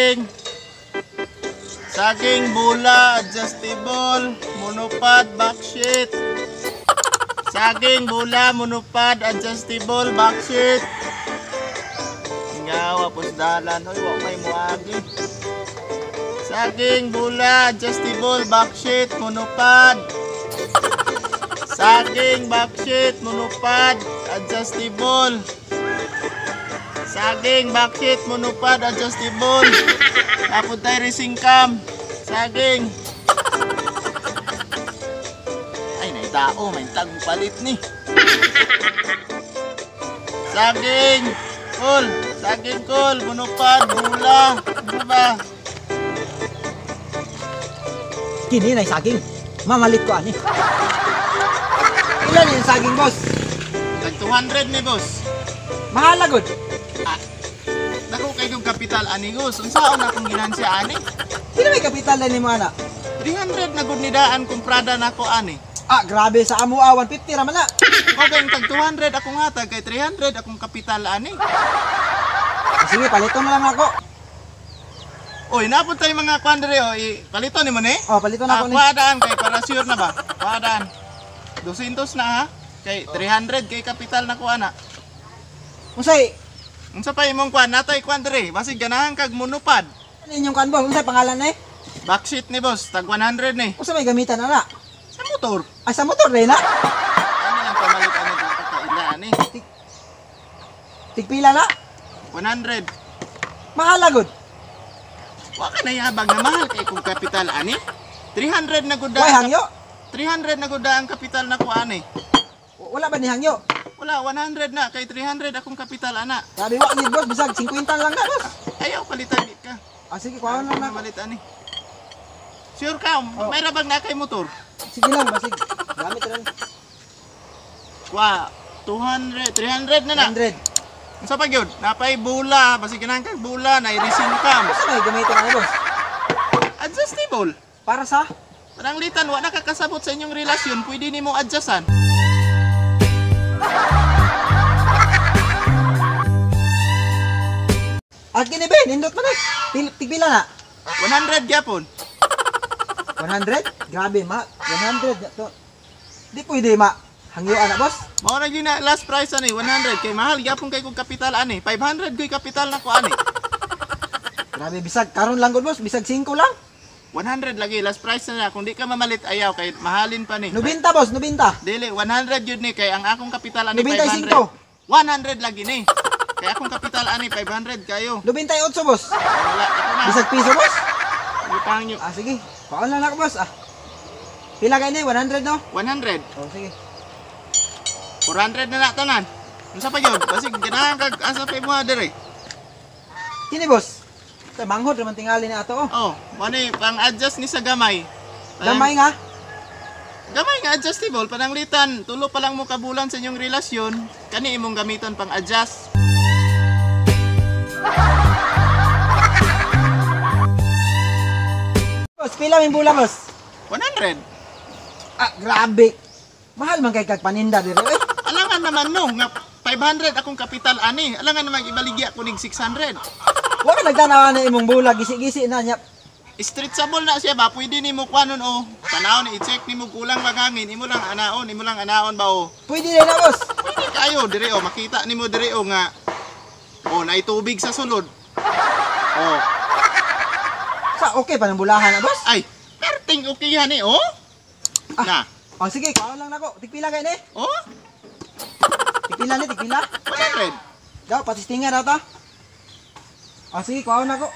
Saging. Saging, bula, adjustable, monopod, backsheet. Saging, bula, monopod, adjustable, backsheet. Ngawa, pusdalan. Hoy, wa may muagi. Saging, bula, adjustable, backsheet, monopod. Saging, backsheet, monopod, adjustable. Saging, backsheet, monopod, adjustable. Tapos tayo racing cam. Saging. Ay, nay tao, may tagong palit ni. Saging, kol, saging kol, monopod, bula, ano ba? Kini na saging. Mamalit ko ani. Ilan yung saging, boss? Tag 200 ni boss. Mahal gud. Ah, dako kay kong kapital ani boss. Unsaon akong ginansya ani? Pila may kapital na nimo ana? 300 na gud ni daan kumprada nako ani. Ah, grabe sa amo ah, 150 ra man na. Okay, tag 200 akong hatag kay 300 akong kapital ani. Sige, paliton na lang ako. Oy, napon tayo mga kwan diri oh, palito nimo ni? Oh, palito na ako ni. Kuha daan kay para sure na ba? Kuha daan. 200 na ha? Kay 300 kay kapital na kuha na. Unsay? Unsa pa imong kwan? Natay kwan diri. Basig ganahan kag monopod. Ano inyong kwan, boss? Unsay pangalan ni? Backsheet ni boss, tag 100 ni. Unsa may gamitan ana? Sa motor. Ay, sa motor rin na. Ano lang pamalit ani kaila ani? Tigpila na. 100. Mahal gud. Wa ka na yabag na mahal kay kung kapital ani. 300 na gud Way hangyo. 300 na gud ang kapital na ko ani. Wala ba ni hangyo? Wala, 100 na kay 300 akong kapital ana. Grabe wa gid boss, bisag 50 lang na boss. Ayaw palitan di ka. Ah, sige, kuha lang na. Palit ani. Sure ka, Oh. may rabag na kay motor. Sige lang, basig. Gamit ra. Wa, 200, 300 na na. 100. Unsa pa gyud? Napay bula, basig ganahan kag bula na racing cam. Unsa may gamitan ani, boss? Adjustable. Para sa Pananglitan, wa na kakasabot sa inyong relasyon, pwede nimo adjustan. At kini be, nindot man eh. Tigpila na. 100 gyapon. 100? Grabe ma, 100 na to. Di pwede ma. Hangyo ana, boss. Mao na gyud na last price ani 100 kay mahal gyapon kay kog kapital ani. 500 gyud kapital nako ani. Grabe bisag karon lang gud boss, bisag 5 lang. 100 lagi last price na na. Kung di ka mamalit ayaw kay mahalin pa ni. 90 boss, 90. Dili 100 gyud ni kay ang akong kapital ani 95. 500. 100 lagi ni. Kay akong kapital ani 500 kayo. 98 boss. Wala ako na. Bisag piso boss. Ipangyo. Ah sige, paon lang ako boss ah. Pila kay ni 100 no? 100. Oh sige. 400 na na tanan. Unsa pa gyud? Basig ganahan kag asa pa imo diri. Kini boss. Sa manghod raman tingali ni ato oh. Oh, mo ni pang-adjust ni sa gamay. Gamay nga. Gamay nga adjustable pananglitan tulo pa lang mo kabulan sa inyong relasyon kani imong gamiton pang-adjust. Boss, pila min bula boss? 100. Ah, grabe. Mahal man kay kag paninda dire eh. Alangan naman no nga 500 akong kapital ani. Alangan naman ibaligya ko nig 600. Wa ka nagtanaw na imong bula gisi-gisi na niya. Stretchable na siya ba? Pwede nimo kuanon o. Tanaw ni i-check nimo kulang maghangin, imo lang anaon, imo lang anaon ba o. Pwede na boss. Pwede kayo dire o makita nimo dire o nga o naay tubig sa sulod. Oh, Sa okay pa ng bulahan na boss. ay, perting okay hani oh. Ah. Na. Oh sige, kuha lang nako. Tigpila kay ni? Oh, Tigpila ni, tigpila. 100. Daw patistingan daw ta. Oh sige, kuha na ko.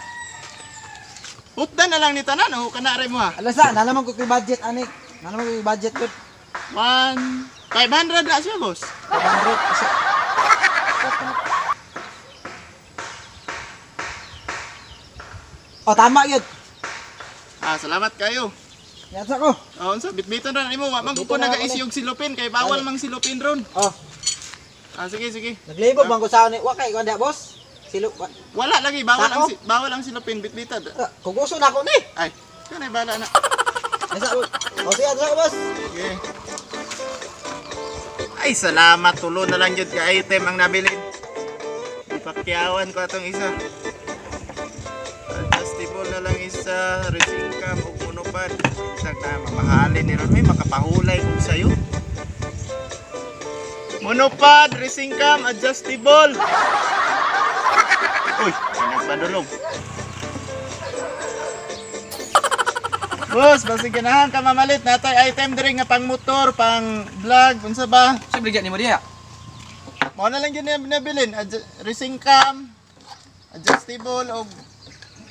Hutdan na lang ni tanan o kana ray mo ha. Alasa, na naman ko kay budget ani. Na naman ko kay budget ko. 1 500 na siya, boss. 500 kasi. Oh, tama yun. Ah, salamat kayo. Yatsa ko. Oh, unsa bitbiton ra nimo, wa man ko Bitbiton na ako nagaisiyog silupin kay bawal mang silupin ron. Oh, Ah, sige sige. naglibog man ko sa ni. Wa kay kuan boss. Silo. Wala lagi bawal Sako? ang bawal ang silupin bitbitad. Kuguso na ako ni. Ay, kanay bala na. Asa. Oh, sige, asa ko boss. Sige. Ay, salamat tulo na lang jud ka item ang nabilin. Ipakyawan ko atong isa. isa, racing cam ug monopod. Isang na mamahalin ni ron, makapahulay kung sayo. Monopod, racing cam, adjustable. Uy, may nagpadulong. Boss, basig ganahan ka mamalit. Natay item diri nga pang motor, pang vlog, unsa ba? Sa bigyan nimo diha. Mao na lang yun yung nabilin. Racing cam, adjustable, o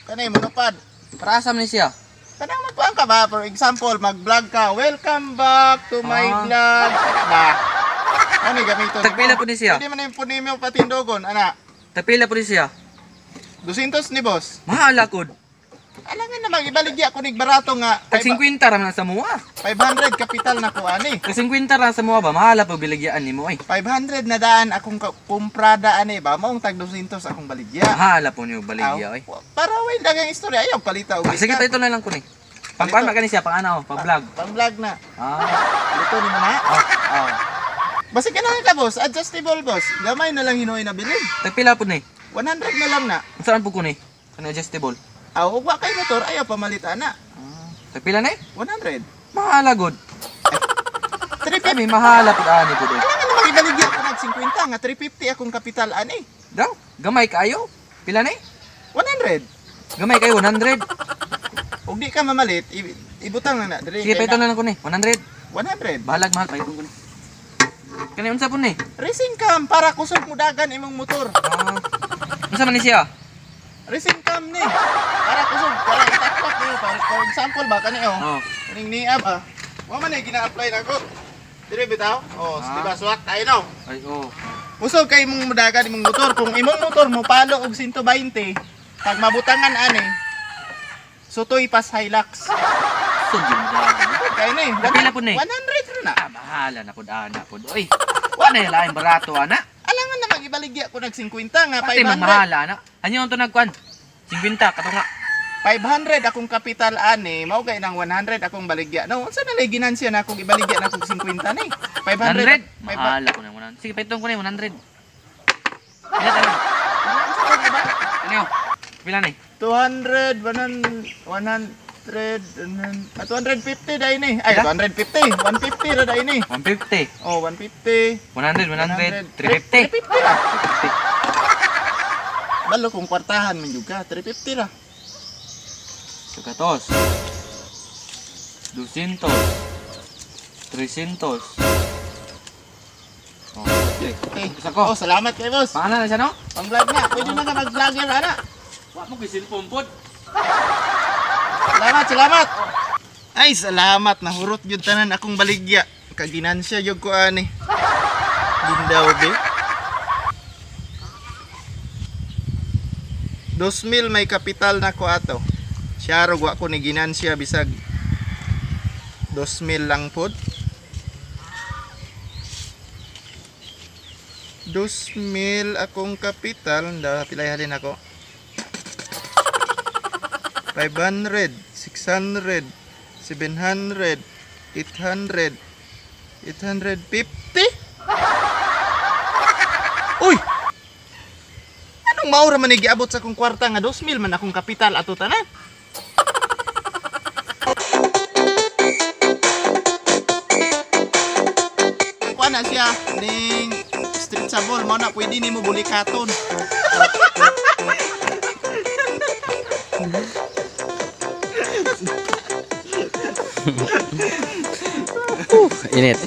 kanay monopod. Para asa man ni siya? Kanang magkuan ka ba? For example, mag-vlog ka. Welcome back to my vlog. Ano ba? Ano yung gamiton? Tagpila po ni siya? Pwede man yung punin mo patindogon. Ana, Tagpila po ni siya. 200 ni boss. Mahala kod. Alangan namang ibaligya ko nig barato nga. Tag 50 ra man sa mua. 500 kapital na ko ani. Tag 50 ra sa mua ba mahala po biligyaan nimo ay. 500 na daan akong kumprada ani ba maong tag 200 akong baligya. Mahala po niyo baligya ay. Aw, para way dagang istorya ayaw palita og Sige isda. pa ito na lang ko ni. Pangkuan man gani siya pang ana oh, pang vlog. Pang vlog na. Ah. Dito ni mo na. Ah. Basta ganahan ka boss, adjustable boss. Gamay na lang hinuoy na bilin. Tagpila po ni. 100 na lang na. Saan po ko ni? Kani adjustable. Aw, ug wa kay motor ayaw pamalit ana. Tagpila ni? 100. Mahala god. 350. Kami mahala pud ani pud. Oy. Alangan namang ibaligya ko nag 50 nga 350 akong kapital ani. Daw, gamay kaayo. Pila ni? 100. Gamay kayo 100. Ug di ka mamalit, ibutang na na diri. Sige, kay paito na lang ko ni. 100. 100. Bahalag mahal paitong ko ni. Kani unsa po ni? Racing cam para kusog mo dagan imong motor. Ah. Unsa man ni siya? Racing cam ni. Para kusog, para itaklak niyo. Para, for example ba kani oh. Oh. Kaning niya ba? Wa man ay gina-apply nako. Dire bitaw? Oh, di ba swak tayo no. Ay oh. Kusog kay imong mudagan imong motor. Kung imong motor mo palo og 120, pag mabutangan ani, sutoy pas Hilux. Sud yun dagan. Kay ni. Pila po ni? 100 ra na. Ah, bahala na pud ana pud. Oy. Wa na lain barato ana. Alangan namang ibaligya ko nag 50 nga Pati 500. mahala ana. Anyo to nagkuan? 50 kato nga. 500 akong kapital ani, mao kay nang 100 akong baligya. No, unsa na lay ginansya na akong ibaligya na akong 50 ni? 100. 500. Mahala ko na 100. Sige, paitong ko na 100. Pila tanan? Ano? Pila ni? 200, 100, 100, 250 dai ni. Ay, Pila? 250. 150 ra dai ni. 150. Oh, 150. 100, 100, 350. 350 ra. Balo kung kwartahan man jud ka, 350 ra. 200. 200. 300. Oh, okay. Okay. Isa ko. Oh, salamat kay boss. Paano na siya no? Pang vlog na. Pwede na ka mag-vlogger ana. Wa mo cellphone pod. Salamat, salamat. Ay, salamat. Nahurot gyud tanan akong baligya. Kaginansya gyud ko ani. Lindaw be. 2,000 may kapital na ko ato. Siyaro wa ko ni ginansya bisag 2,000 lang pod. 2,000 akong kapital. Nda, pilay halin ako. 500, 600, 700, 800, 850? Uy! Anong maura man giabot sa akong kwarta nga 2,000 man akong kapital ato tanan? Kuha na siya ning stretchable mo na pwede nimo bulikaton. Init.